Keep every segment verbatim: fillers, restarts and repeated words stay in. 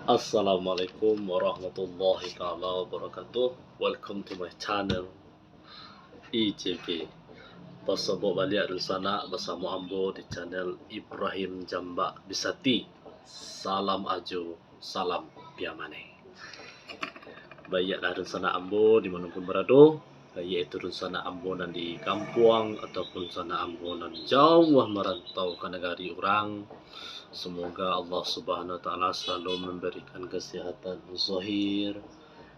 Assalamualaikum warahmatullahi taala wabarakatuh. Welcome to my channel I J P. Basobok baliak dunsanak basamo ambo di channel Ibrahim Jambak Bisati. Salam Ajo, salam Piamaneh. Baiaklah dunsanak ambo di manopun barado, baiak itu dunsanak ambo nan di kampuang ataupun sanak ambo nan jauah marantau ka nagari urang. Semoga Allah Subhanahu wa Taala selalu memberikan kesehatan zahir,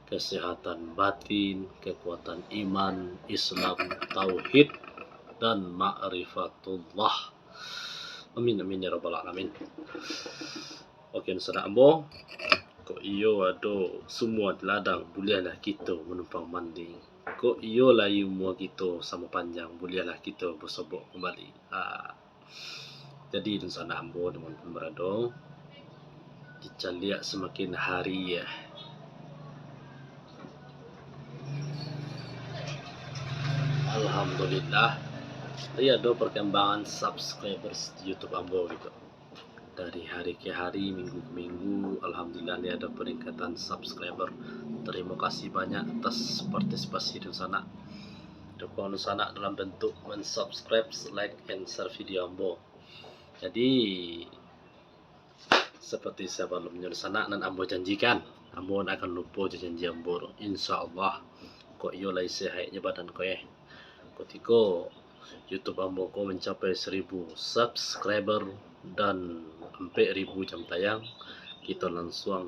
kesehatan batin, kekuatan iman, Islam, tauhid, dan ma'rifatullah. Amin, amin, ya rabbal alamin. Oke, dunsanak ambo, kok iyo ado sumua di ladang, buliahlah kito manumpang mandi. Kok iyo lai umua kito samo panjang, buliahlah kito basobok kumbali. Ha. Jadi, dunsanak ambo di manopun barado, dicaliak samakin hari, ya. Alhamdulillah, tadi ado perkembangan subscribers di YouTube ambo gitu. Dari hari ke hari, minggu ke minggu, alhamdulillah, ni ado peningkatan subscriber. Terima kasih banyak atas partisipasi dunsanak. Dukungan dunsanak dalam bentuk mensubscribe, like, and share video ambo. Jadi, seperti sabalumnyo dunsanak nan ambo janjikan, ambo ndak akan lupo jo janji ambo tu. Insya Allah, kok iyo lai sehaiknyo badan ko, eh. Kutiko YouTube ambo ko mancapai seribu subscriber dan ampek ribu jam tayang, kito lansuang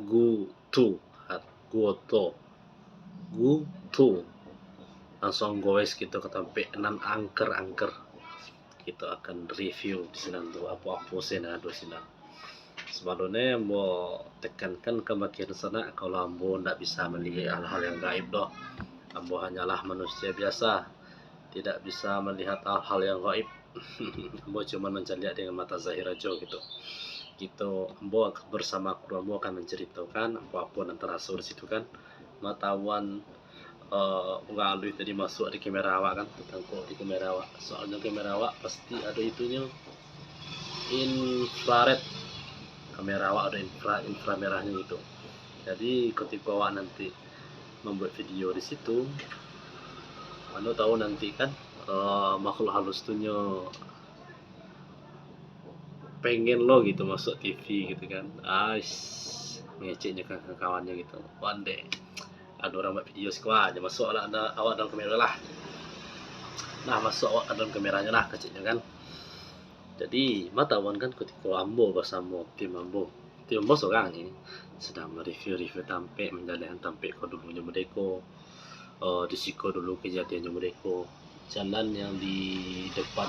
go to, go to, go to. Lansuang goes kito ka tampek nan angker-angker. Kito akan review di sinan tu, apo-apo se nan ado sinan. Sabalumnyo ambo tekankan kabake dunsanak, kalau ambo ndak bisa maliek hal-hal yang gaib doh. Ambo hanyalah manusia biasa, tidak bisa melihat hal-hal yang gaib. Ambo cuma mancaliak dengan mata zahir ajo gitu. Kito, ambo ak-, bersama kru ambo akan mancaritokan apo-apo nan taraso di situ kan. Matahuan, eh, urang aluih tadi masuak di kamera awak kan, tatangkok di kamera awak. Soalnyo kamera awak pasti ado itunyo, infrared. Kamera awak ado infra-, infra merahnyo gitu. Jadi, kutiko awak nanti mambuek video di situ, mano tahu nanti kan, eh, makhluk halus tu nyo pengen lo gitu masuak T V gitu kan. Ais, mangeceknyo ka kawan-kawannyo gitu. Wandeh, ado urang buek video siko, ah, jan masuak lah, awak dalam kamera lah. Nah, masuak awak ka dalam kameranyo lah, keceknyo kan. Jadi, matahuan kan kutiko ambo basamo tim ambo. Tim ambo sorang ni, sadang mareview-review tampek, manjalehan tampek ko dulunyo mode ko, eh, di siko dulu kajadiannyo mode ko. Jalan yang di depan,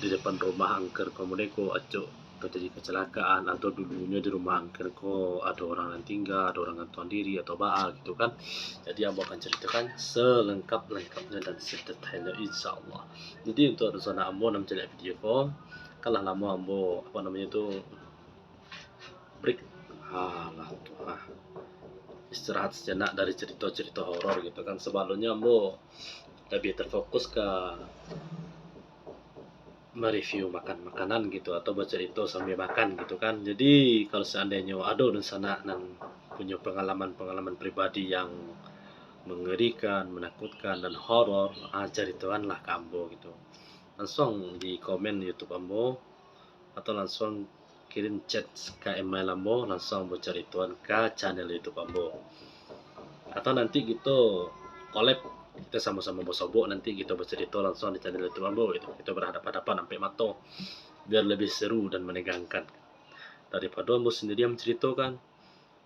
di depan rumah angker ko mode ko acok tajadi kecelakaan, atau dulunyo di rumah angker ko ado urang nan tingga, ado urang gantuang diri, atau baa gitu kan. Jadi, ambo akan caritokan selengkap-lengkapnyo dan sedetailnyo, insya Allah. Jadi, untuk dunsanak ambo nan mancaliak video ko, kan lah lamo ambo, apo namonyo tu, break. Alah, tu, ah. Istirahat sejenak dari cerita-cerita horor gitu kan. Sabalumnyo ambo labiah terfokus ka mereview makan makanan gitu, atau bacarito sambil makan gitu kan. Jadi, kalau seandainyo ado dunsanak nan punyo pengalaman-pengalaman pribadi yang mengerikan, menakutkan, dan horor, ah, caritoanlah ka ambo gitu. Lansuang di komen YouTube ambo, atau lansuang kirim chat ka email ambo, lansuang bacaritoan ka channel YouTube ambo. Atau nanti kito collab, kito samo-samo basobok, nanti kito bacarito lansuang di channel YouTube ambo gitu. Kito berhadapan-hadapan ampek mato, biar lebih seru dan menegangkan. Daripado ambo sendiri yang menceritakan,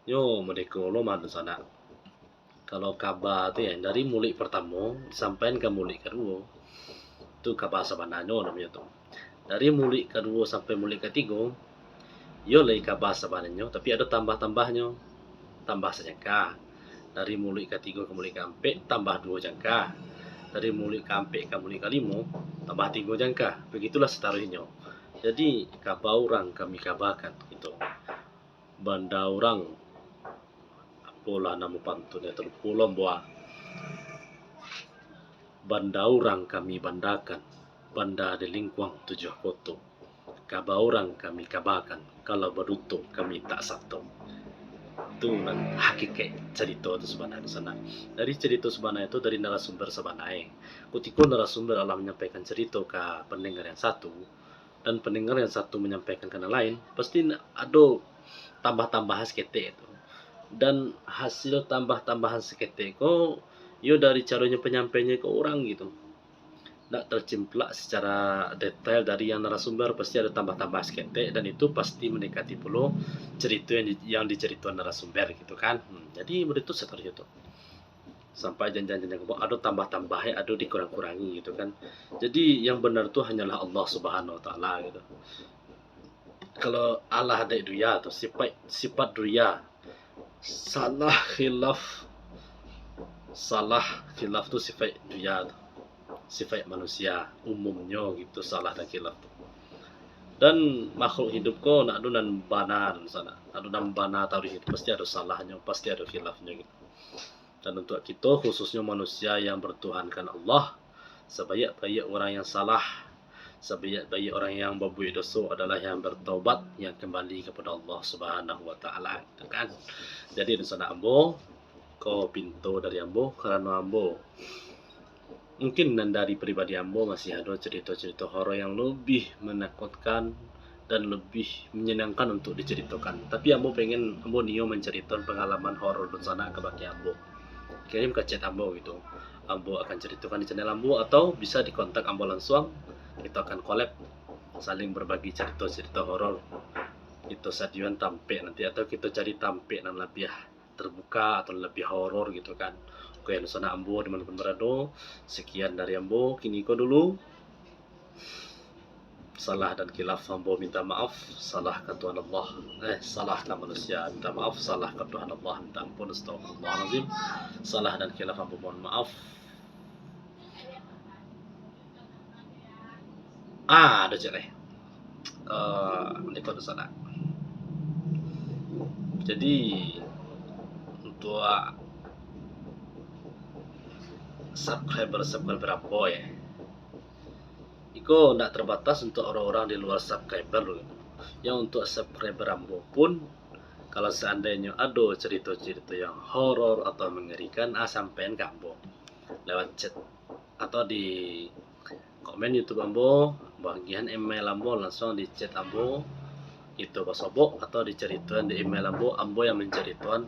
nyo mode ko lo mah dunsanak. Kalau kaba tu, ya, dari muluik partamo disampaian ka muluik kaduo, tu kaba sabananyo namonyo tu. Dari muluik kaduo sampai muluik katigo, iyo lai kaba sabananyo, tapi ado tambah-tambahnyo, tambah sajangka. Dari muluik katigo ka muluik kaampek, tambah duo jangka. Dari muluik kaampek ka muluik kalimo, tambah tigo jangka. Begitulah sataruihnyo. Jadi, kaba urang kami kabakan, gitu. Banda urang, apolah namo pantunnyo, talupo lo ambo ah. Banda urang kami bandakan, banda di lingkuang tujuah koto. Kaba urang kami kabakan, kalau baduto kami tak sato. Tu nan hakikaik carito tu sabana di sana. Dari carito sabana tu, dari narasumber sabana, kutiko narasumber alah manyampaikan carito ka pandangar yang satu, dan pandangar yang satu manyampaikan ka nan lain, pasti na-, ado tambah-tambahan saketek tu. Dan hasil tambah-tambahan saketek ko, iyo dari caronyo panyampaiannyo ka urang gitu. Ndak tacimplak secara detail dari yang narasumber, pasti ado tambah-tambah saketek, dan itu pasti mandekati pulo carito yang di-, yang dicaritoan narasumber gitu kan. Hmm, jadi model tu saterusnyo tu. Sampai jan-jan-jan ado tambah-tambah, eh, ado dikurang-kurangi gitu kan. Jadi yang benar tu hanyalah Allah Subhanahu Wa Taala gitu. Kalau alah dek dunia tu, sifat, sifat dunia, salah khilaf, salah khilaf tu sifat dunia tu, sifat manusia umumnyo gitu, salah dan khilaf tu. Dan makhluk hidup ko ndak ado nan bana sanak, ndak ado nan bana taruih gitu, pasti ado salahnyo, pasti ado khilafnyo gitu. Dan untuak kito, khususnyo manusia yang bertuhankan Allah, sabaiak-baiak urang yang salah, sabaiak-baiak urang yang babuek doso adalah yang bertaubat, yang kembali kepada Allah Subhanahu Wa Taala, gitu kan. Jadi, dunsanak ambo, ko pinto dari ambo, karano ambo, mungkin nan dari pribadi ambo masih ado carito-carito horor yang lebih menakutkan dan lebih menyenangkan untuk diceritakan. Tapi ambo pengen, ambo nio menceritakan pengalaman horor dunsanak kabake ambo. Kirim ka chat ambo gitu. Ambo akan ceritakan di channel ambo, atau bisa dikontak ambo langsung. Kito akan collab, saling berbagi cerita-cerita horor. Kito sadioan tampek nanti, atau kito cari tampek nan labiah terbuka atau labiah horor gitu kan. Oke, dunsanak ambo dimanapun berado, sekian dari ambo, kiniko dulu. Salah dan khilaf ambo minta maaf, salah ka Tuhan Allah, eh, salah ka manusia minta maaf, salah ka Tuhan Allah minta ampun, astagfirullahalazim. Salah dan khilaf ambo mohon maaf. Ah, ado cek leh. Eh, mending kau sana. Jadi, untuk subscriber-subscriber ambo, ya, iko ndak terbatas untuk orang-orang di luar subscriber. Yang untuk subscriber ambo pun, kalau seandainyo ado cerita-cerita yang horor atau mengerikan, ah, sampaikan ka ambo lewat chat atau di komen YouTube ambo, bagian email ambo, langsung di chat ambo, itu basobok, atau diceritakan di email ambo, ambo yang menceritakan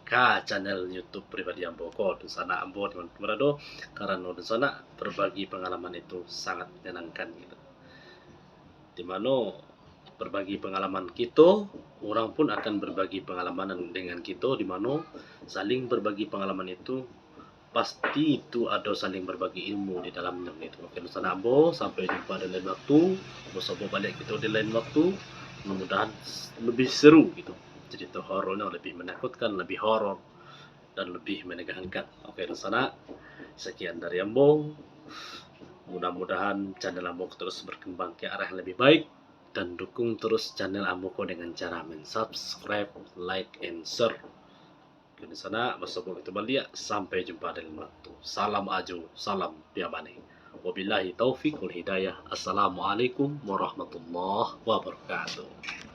ka channel YouTube pribadi ambo ko, dunsanak ambo dimanapun berado, karano dunsanak berbagi pengalaman itu sangat menyenangkan gitu. Di mano berbagi pengalaman kito, urang pun akan berbagi pengalaman dengan kito, di mano saling berbagi pengalaman itu, pasti itu ado saling berbagi ilmu di dalamnyo gitu. Oke, dunsanak ambo, sampai jumpa di lain waktu. Basobok baliak kito di lain waktu. Mudah-mudahan s-, lebih seru gitu. Cerita horornyo lebih menakutkan, lebih horor, dan lebih menegangkan. Oke, dunsanak, sekian dari ambo. Mudah-mudahan channel ambo terus berkembang ke arah yang lebih baik, dan dukung terus channel ambo ko dengan cara men-subscribe, like, and share. Oke, dunsanak, basobok itu baliak. Sampai jumpa di lain waktu. Salam Ajo, salam Piamane. Wabillahi taufiq wal hidayah. Assalamualaikum warahmatullahi wabarakatuh.